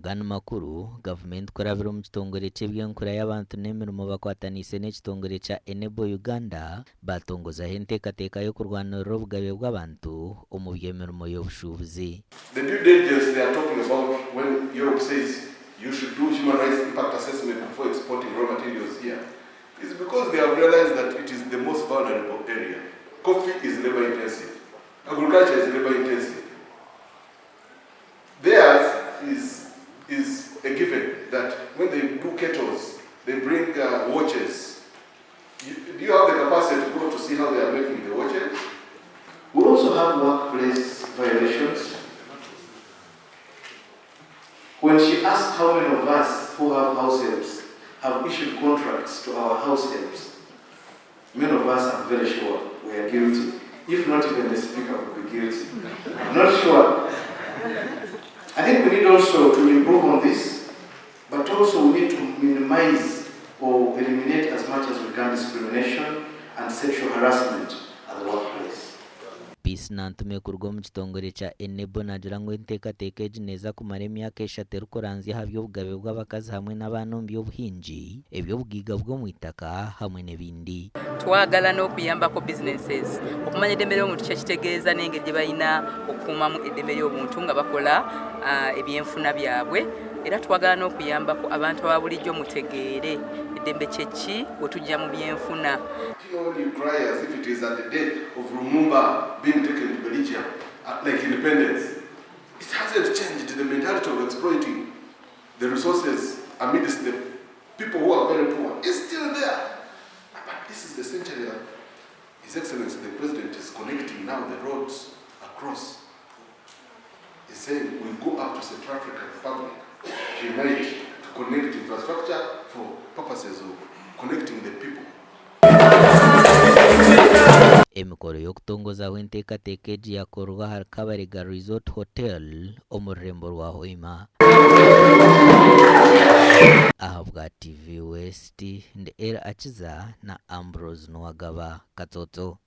Aga ni makuru, gavumenti kurabira omu kitongore ky'ebyenkura y'abantu n'emirimo bakwataniise n'ekitongore kya Enable Uganda baatongozaho enteekateeka y'okurwanirira obugabe bw'abantu omu by'emirimo y'obushuubuzi. The due diligence they are talking about when Europe says you should do human rights impact assessment before exporting raw materials here is because they have realized that it is the most vulnerable area. Coffee is labor intensive. Agriculture is labor intensive. Theirs is, is a given that when they do kettles, they bring uh, watches. You, do you have the capacity to go to see how they are making the watches? We also have workplace violations. When she asked how many of us who have house helps have issued contracts to our house helps, many of us are very sure we are guilty. If not even the speaker would be guilty. I'm not sure. I think we need also to improve on this, but also we need to minimize or eliminate as much as we can discrimination and sexual harassment at the workplace. Peace Nantume kuruga omu kitongore kya Enable naagira ngu enteekateeka egi neeza kumara emyaka eshatu erikuranzya aha by'obugabe bw'abakazi hamwe n'abaana omu by'obuhingi, eby'obugaiga bw'omu itaka hamwe n'ebindi. Twagala n'okuyambako businesses okumanya eddembe ly'obuntu kyekitegeeza n'engeri gye balina okukuumamu eddembe ly'obuntu nga bakola ebyenfuna byabwe era twagala n'okuyambako abantu aba bulijjo mutegeere eddembe kyeki we tujja mu byenfuna. You know when you cry as if it is at the day of Lumumba being taken to Belgium, like independence, it hasn't changed the mentality of exploiting the resources amidst the people who are very poor. It's still there. But this is the century that His Excellency the President is connecting now the roads across. He's saying we go up to Central African Republic to unite, to connect infrastructure for purposes of connecting the people. Emikoro y'okutongozaho enteekateeka egi yakorwa ahari Kabarega Resort Hotel omu rurembo rwa Hoima. Ahabwa TV West, ndi El Akiza na Ambrose Nuwagaba Katsotso.